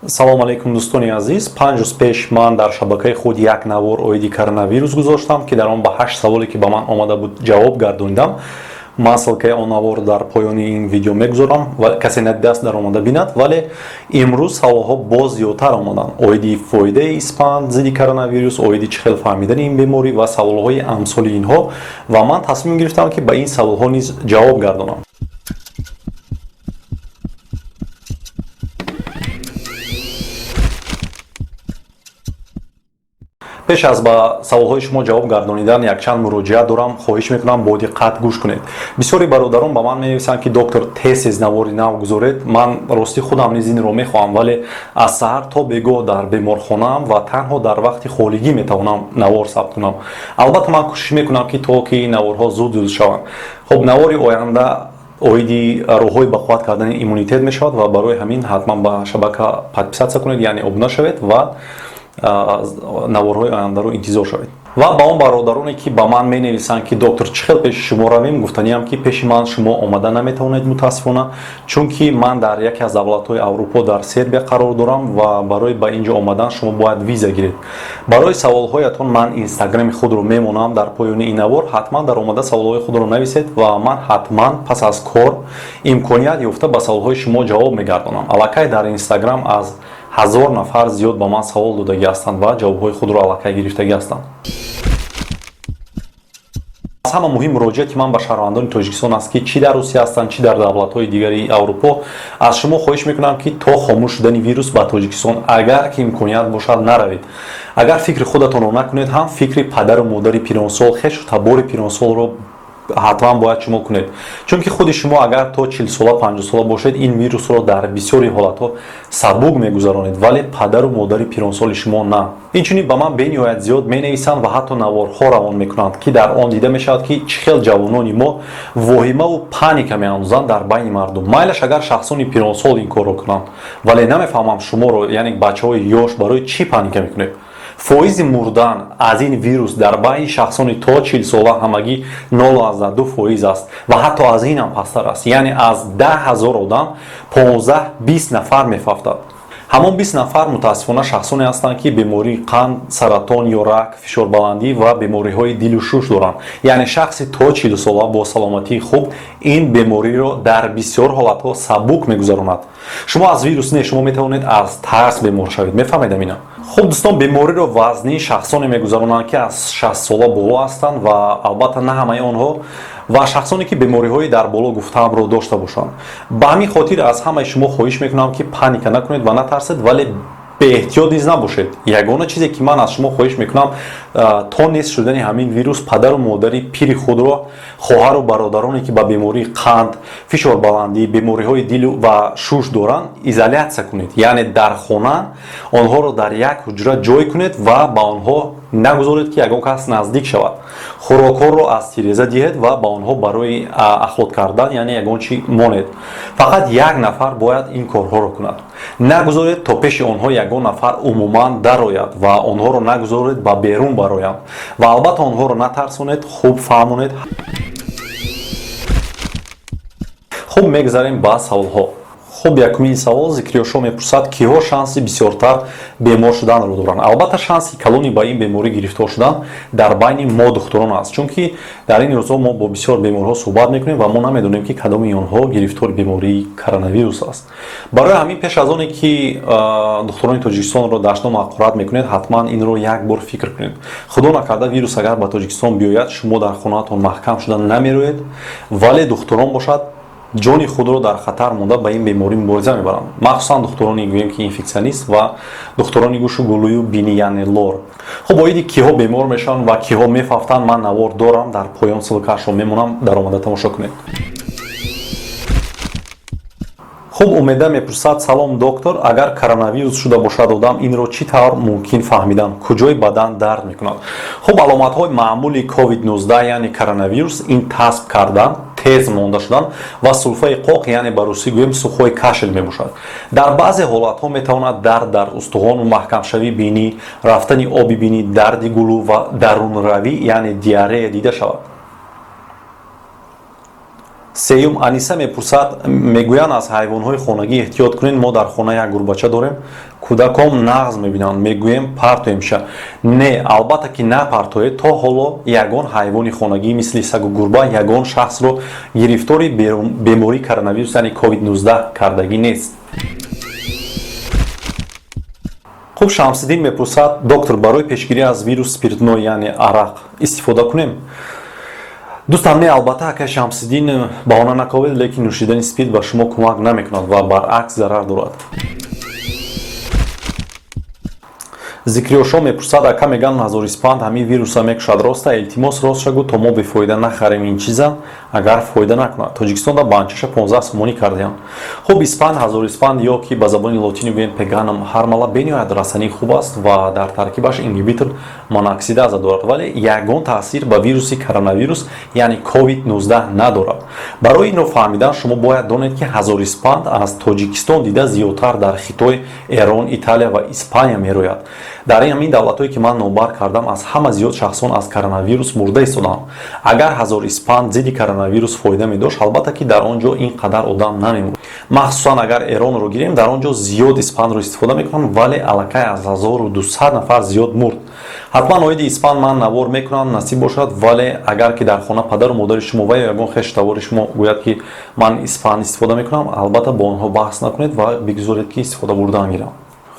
Салом алейкум, дӯстони азиз. 5 рӯз пеш ман дар шабакаи худ як навор оиди коронавирус гузоштам, ки дар он ба ҳашт саволе, ки ба ман омада буд, ҷавоб гардонидам. Ман ссылкаи он навор дар поёни ин видео мегузорам ва касе надидааст, дар омада бинад. Вале имрӯз саволҳо боз зиёдтар омаданд оиди фоидаи испанд зидди коронавирус, оиди чӣ хел фаҳмидани ин беморӣ ва саволҳои амсоли инҳо. Ва ман тасмим гирифтам, ки ба ин саволҳо низ ҷавоб гардонам. Пеш аз ба саволҳои шумо ҷавоб гардонидан якчанд муроҷиат дорам. Хоҳиш мекунам, бо диққат гӯш кунед. Бисёри бародарон ба ман менависанд, ки доктор, тез тез навори нав гузоред. Ман ростӣ худам низ инро мехоҳам, вале аз саҳар то бегоҳ дар беморхонаам ва танҳо дар вақти холигӣ метавонам навор сабт кунам. Албатта, ман кӯшиш мекунам, ки то ки наворҳо зуд зуд шаванд. Хуб, навори оянда оиди роҳҳои бақувват кардани иммунитет мешавад ва барои ҳамин ҳатман ба шабака подписаться кунед, яъне обуна шавед ва наворҳои ояндаро интизор шавед. Ва ба он бародароне, ки ба ман менависанд, ки доктор, чӣ хел пеши шумо равем, гуфтаниам, ки пеши ман шумо омада наметавонед, мутаассифона, чунки ман дар яке аз давлатҳои Аврупо, дар Сербия қарор дорам ва барои ба ин ҷо омадан шумо бояд виза гиред. Барои саволҳоятон ман инстаграми худро мемонам дар поёни ин навор. Ҳатман дар омада саволҳои худро нависед ва ман ҳатман пас аз кор имконият ёфта ба саволҳои шумо ҷавоб мегардонам. Аллакай дар инстаграм аз 1000 нафар зиёд ба ман савол додагӣ ҳастанд ва ҷавобҳои худро аллакай гирифтагӣ ҳастанд. Аз ҳама муҳим муроҷиати ман ба шаҳрвандони Тоҷикистон аст, ки чӣ дар Русия ҳастанд, чӣ дар давлатҳои дигари Аврупо. Аз шумо хоҳиш мекунам, ки то хомӯш шудани вирус ба Тоҷикистон, агар ки имконият бошад, наравед. Агар фикри худатонро накунед ҳам, фикри падару модари пиронсол, хешу табори пиронсолро ҳатман бояд шумо кунед, чунки худи шумо агар то 40-сола, 50-сола бошед, ин вирусро дар бисёри ҳолатҳо сабук мегузаронед, вале падару модари пиронсоли шумо на. Инчунин ба ман бениҳоят зиёд менависанд ва ҳатто наворҳо равон мекунанд, ки дар он дида мешавад, ки чӣ хел ҷавонони мо воҳимаву паника меандозанд дар байни мардум. Майлаш, агар шахсони пиронсол ин корро кунанд, вале намефаҳмам шуморо, яъне бачаҳои ёш, барои чӣ паника мекунед? Фоизи мурдан аз ин вирус дар байни шахсони то 40-сола ҳамагӣ 0,2% аст ва ҳатто аз ин ҳам пасттар аст, яъне аз 10 000 одам 15-20 нафар мефавтад. Ҳамон 20 нафар, мутаассифона, шахсоне ҳастанд, ки бемории қанд, саратон ё рак, фишорбаландӣ ва бемориҳои дилу шуш доранд. Яъне шахси то 40-сола бо саломатии хуб ин бемориро дар бисёр ҳолатҳо сабук мегузаронад. Шумо аз вирус не, шумо метавонед аз тарс бемор шавед. Мефаҳмед амина? Хуб, дӯстон, бемориро вазнин шахсоне мегузаронанд, ки аз 60-сола боло ҳастанд ва албатта на ҳамаи онҳо, ва шахсоне, ки бемориҳои дар боло гуфтаамро дошта бошанд. Ба ҳамин хотир аз ҳамаи шумо хоҳиш мекунам, ки паника накунед ва натарсед, вале беэҳтиёт низ набошед. Ягона чизе, ки ман аз шумо хоҳиш мекунам, то нест шудани ҳамин вирус падару модари пири худро, хоҳару бародароне, ки ба бемории қанд, фишорбаландӣ, бемориҳои дилу ва шуш доранд, изолятсия кунед, яъне дар хона онҳоро дар як ҳуҷра ҷой кунед ва ба онҳо нагузоред, ки ягон кас наздик шавад. Хӯрокҳоро аз тиреза диҳед ва ба онҳо барои ахлот кардан, яъне ягон чӣ монед. Фақат як нафар бояд ин корҳоро кунад. Нагузоред, то пеши онҳо ягон нафар умуман дарояд ва онҳоро нагузоред, ба берун бароянд. Ва албатта онҳоро натарсонед, хуб фаҳмонед. Хуб, мегузарем ба саволҳо. Хуб, якумин савол: Зикриёшо мепурсад, киҳо шанси бисёртар бемор шуданро доранд? Албатта, шанси калони ба ин беморӣ гирифтор шудан дар байни мо духтурон аст, чунки дар ин рӯзҳо мо бо бисёр беморҳо суҳбат мекунем ва мо намедонем, ки кадоми онҳо гирифтори бемории коронавирус аст. Барои ҳамин пеш аз оне ки духтурони Тоҷикистонро дашному ҳақорат мекунед, ҳатман инро як бор фикр кунед. Худо накарда, вирус агар ба Тоҷикистон биёяд, шумо дар хонаатон маҳкам шуда намероед, вале духтурон бошад, ҷони худро дар хатар монда, ба ин беморӣ мубориза мебаранд, махсусан духтурони, гӯем ки, инфексионист ва духтурони гӯшу гулӯю бинӣ, яъне лор. Хуб, оиди киҳо бемор мешаванд ва киҳо мефавтанд, ман навор дорам, дар поён ссылкаашро мемонам, дар омада тамошо кунед. Хуб, Умеда мепурсад: салом, доктор, агар коронавирус шуда бошад одам, инро чӣ тавр мумкин фаҳмидан? Куҷои бадан дард мекунад? Хуб, аломатҳои маъмули COVID-19, яъне коронавирус, ин тасб кардан, тез монда шудан ва сулфаи қоқ, яъне ба русӣ гӯем, сухой кашел мебошад. Дар баъзе ҳолатҳо метавонад дард дар устухону маҳкамшавии бинӣ, рафтани оби бинӣ, дарди гулӯ ва дарунравӣ, яъне диарея, дида шавад. Сеюм, Аниса мепурсад: мегӯянд, аз ҳайвонҳои хонагӣ эҳтиёт кунед. Мо дар хона як гурбача дорем, кӯдаком нағз мебинанд, мегӯем партоемша. Не, албатта ки напартоед. То ҳоло ягон ҳайвони хонагӣ, мисли сагу гурба, ягон шахсро гирифтори бемории коронавирус, яъне COVID-19 кардагӣ нест. Хуб, Шамсиддин мепурсад: доктор, барои пешгирӣ аз вирус спиртной, яъне арақ, истифода кунем? Дӯстам, не, албатта, акай Шамсиддин, баҳона наковед, лекин нӯшидани спирт ба шумо кӯмак намекунад ва баръакс зарар дорад. Зикриёшо мепурсад: ака, меган, ҳазориспанд ҳамин вируса мекушад, роста? Илтимос, ростша гӯ, то мо бефоида нахарем ин чиза, агар фоида накунад. Тоҷикистонда банчаша 15 сомонӣ кардиям. Хуб, испанд, ҳазориспанд ё ки ба забони лотинӣ гӯем пеганам ҳармала бениҳоят растании хуб аст ва дар таркибаш ингибитор монооксидаза дорад, вале ягон таъсир ба вируси коронавирус, яъне COVID-19, надорад. Барои инро фаҳмидан шумо бояд донед, ки ҳазориспанд аз Тоҷикистон дида зиёдтар дар Хитой, Эрон, Италия ва Испания мерояд. Дар ҳамин давлатҳое, ки ман номбар кардам, аз ҳама зиёд шахсон аз коронавирус мурда истоданд. Агар ҳазориспанд зидди коронавирус фоида медошт, албатта ки дар он ҷо ин қадар одам намемурд. Махсусан агар Эронро гирем, дар он ҷо зиёд испандро истифода мекунанд, вале аллакай аз 1200 нафар зиёд мурд. Ҳатман оиди испанд ман навор мекунам, насиб бошад. Вале агар ки дар хона падару модари шумо ва ё ягон хешу шумо гӯяд, ки ман испанд истифода мекунам, албатта бо онҳо баҳс накунед ва бигузоред, ки истифода бурдан гиранд.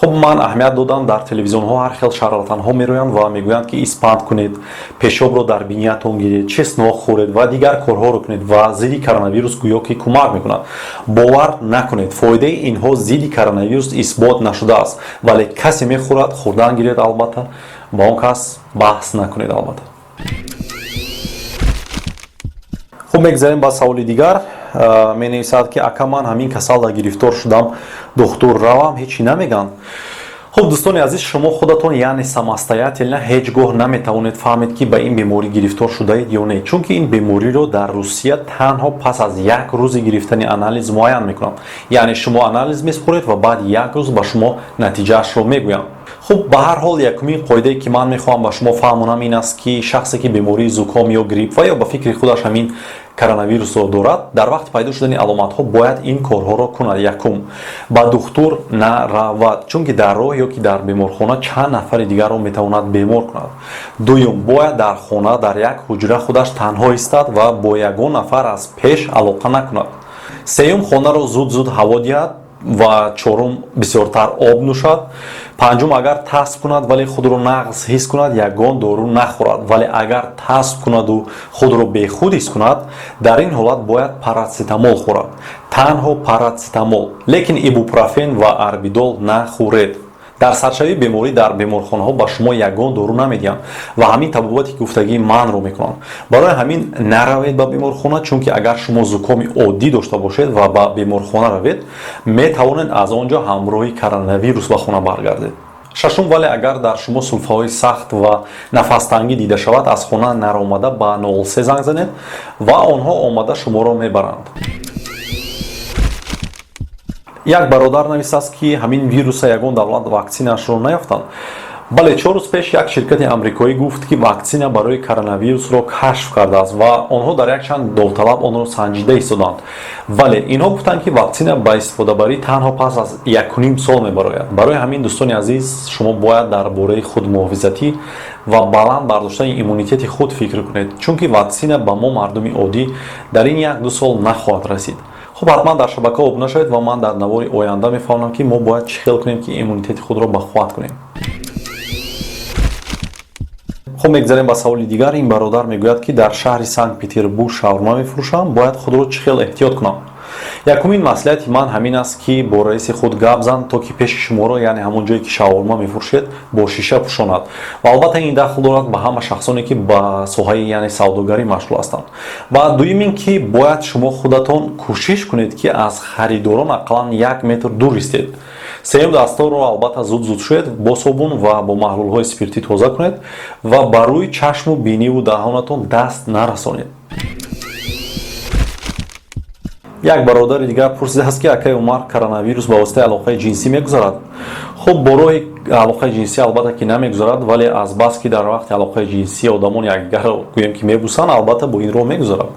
Хуб, ман аҳамият додам, дар телевизионҳо ҳар хел шарлатанҳо мероянд ва мегӯянд, ки испанд кунед, пешобро дар биниятон гиред, чеснок хӯред ва дигар корҳоро кунед ва зидди коронавирус гӯё ки кӯмак мекунад. Бовар накунед, фоидаи инҳо зидди коронавирус исбот нашудааст. Вале касе мехӯрад, хӯрдан гиред, албатта ба он кас баҳс накунед, албатта. Хуб, мегзарем ба саволи дигар. Менависад, ки ака, ман ҳамин касалда гирифтор шудам, духтур равам, ҳечи намегӯянд. Хуб, дӯстони азиз, шумо худатон, яъне самостоятельно, ҳеҷ гоҳ наметавонед фаҳмед, ки ба ин беморӣ гирифтор шудаед ё не, чунки ин бемориро дар Русия танҳо пас аз як рӯзи гирифтани анализ муайян мекунанд. Яъне шумо анализ месупоред ва баъд як рӯз ба шумо натиҷаашро мегӯянд. Хуб, ба ҳар ҳол, якумин қоидае, ки ман мехоҳам ба шумо фаҳмонам, ин аст, ки шахсе, ки бемории зуком ё грипп ва ё ба фикри худаш ҳамин коронавирусро дорад, дар вақти пайдо шудани аломатҳо бояд ин корҳоро кунад. Якум, ба духтур наравад, чунки дар роҳ ё ки дар беморхона чанд нафари дигарро метавонад бемор кунад. Дуюм, бояд дар хона дар як ҳуҷра худаш танҳо истад ва бо ягон нафар аз пеш алоқа накунад. Сеюм, хонаро зуд зуд ҳаво диҳад ва чорум, бисёртар об нӯшад. Панҷум, агар тасб кунад, вале худро нағз ҳис кунад, ягон дору нахӯрад. Вале агар тасб кунаду худро бехуд ҳис кунад, дар ин ҳолат бояд парацетамол хӯрад, танҳо парацетамол, лекин ибупрофен ва арбидол нахӯред. Дар саршавии беморӣ дар беморхонаҳо ба шумо ягон дору намедиҳанд ва ҳамин табобати гуфтагии манро мекунанд. Барои ҳамин наравед ба беморхона, чунки агар шумо зукоми оддӣ дошта бошед ва ба беморхона равед, метавонед аз он ҷо ҳамроҳи коронавирус ба хона баргардед. Шашум, вале агар дар шумо сулфаҳои сахт ва нафастангӣ дида шавад, аз хона наромада ба 03 занг занед ва онҳо омада шуморо мебаранд. Як бародар нависааст, ки ҳамин вируса ягон давлат ваксинаашро наёфтанд. Бале, 4 рӯз пеш як ширкати амрикоӣ гуфт, ки ваксина барои коронавирусро кашф кардааст ва онҳо дар якчанд довталаб онро санҷида истоданд. Вале инҳо гуфтанд, ки ваксина ба истифодабарӣ танҳо пас аз 1,5 сол мебарояд. Барои ҳамин, дӯстони азиз, шумо бояд дар бораи худмуҳофизатӣ ва баланд бардоштани иммунитети худ фикр кунед, чунки ваксина ба мо, мардуми оддӣ, дар ин 1-ду сол нахоҳад расид. Хуб, ҳатман дар шабака обуна шавед ва ман дар навори оянда мефаҳмонам, ки мо бояд чӣ хел кунем, ки иммунитети худро бақувват кунем. Хуб, мегзарем ба саволи дигар. Ин бародар мегӯяд, ки дар шаҳри Санкт Петербург шаурма мефурӯшам, бояд худро чӣ хел эҳтиёт кунам? Якумин маслиҳати ман ҳамин аст, ки бо раиси худ гап зан, то ки пеши шуморо, яъне ҳамон ҷое, ки шаурма мефурӯшед, бо шиша пӯшонад. Ва албатта ин дахл дорад ба ҳама шахсоне, ки ба соҳаи, яъне савдогарӣ машғул ҳастанд. Ва дуюм ин ки бояд шумо худатон кӯшиш кунед, ки аз харидорон ақаллан 1 метр дур истед. Сеюм, дастҳоро албатта зуд зуд шӯед, бо собун ва бо маҳлулҳои спиртӣ тоза кунед ва ба рӯи чашму биниву даҳонатон даст нарасонед. Як бародари дигар пурсидааст, ки акаи Умар, коронавирус ба воситаи алоқаи ҷинсӣ мегузарад? Хуб, бо роҳи алоқаи ҷинсӣ албатта ки намегузарад, вале аз бас ки дар вақти алоқаи ҷинсӣ одамон якдигарро, гӯем ки, мебусанд, албатта бо ин роҳ мегузарад.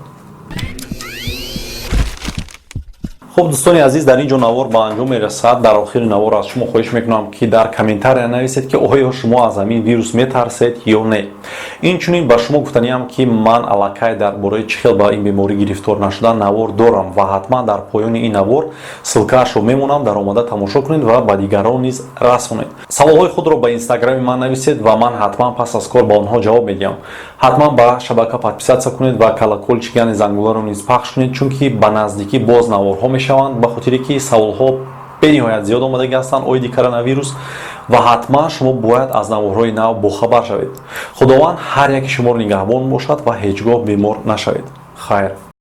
Хуб, дӯстони азиз, дар ин ҷо навор ба анҷом мерасад. Дар охири навор аз шумо хоҳиш мекунам, ки дар комментария нависед, ки оё шумо аз ҳамин вирус метарсед ё не. Инчунин ба шумо гуфтаниам, ки ман аллакай дар бораи чӣ хел ба ин беморӣ гирифтор нашудан навор дорам ва ҳатман дар поёни ин навор ссылкаашро мемонам, дар омада тамошо кунед ва ба дигарон низ расонед. Саволҳои худро ба инстаграми ман нависед ва ман ҳатман пас аз кор ба онҳо ҷавоб медиҳам. Ҳатман ба шабака подписаться кунед ва колокольчик, яъне зангуларо низ пахш кунед, чунки ба наздикӣ боз наворҳо мешаванд, ба хотире ки саволҳо бениҳоят зиёд омадагӣ ҳастанд оиди коронавирус ва ҳатман шумо бояд аз наворҳои нав бохабар шавед. Худованд ҳар яки шуморо нигаҳбон бошад ва ҳеҷ гоҳ бемор нашавед. Хайр.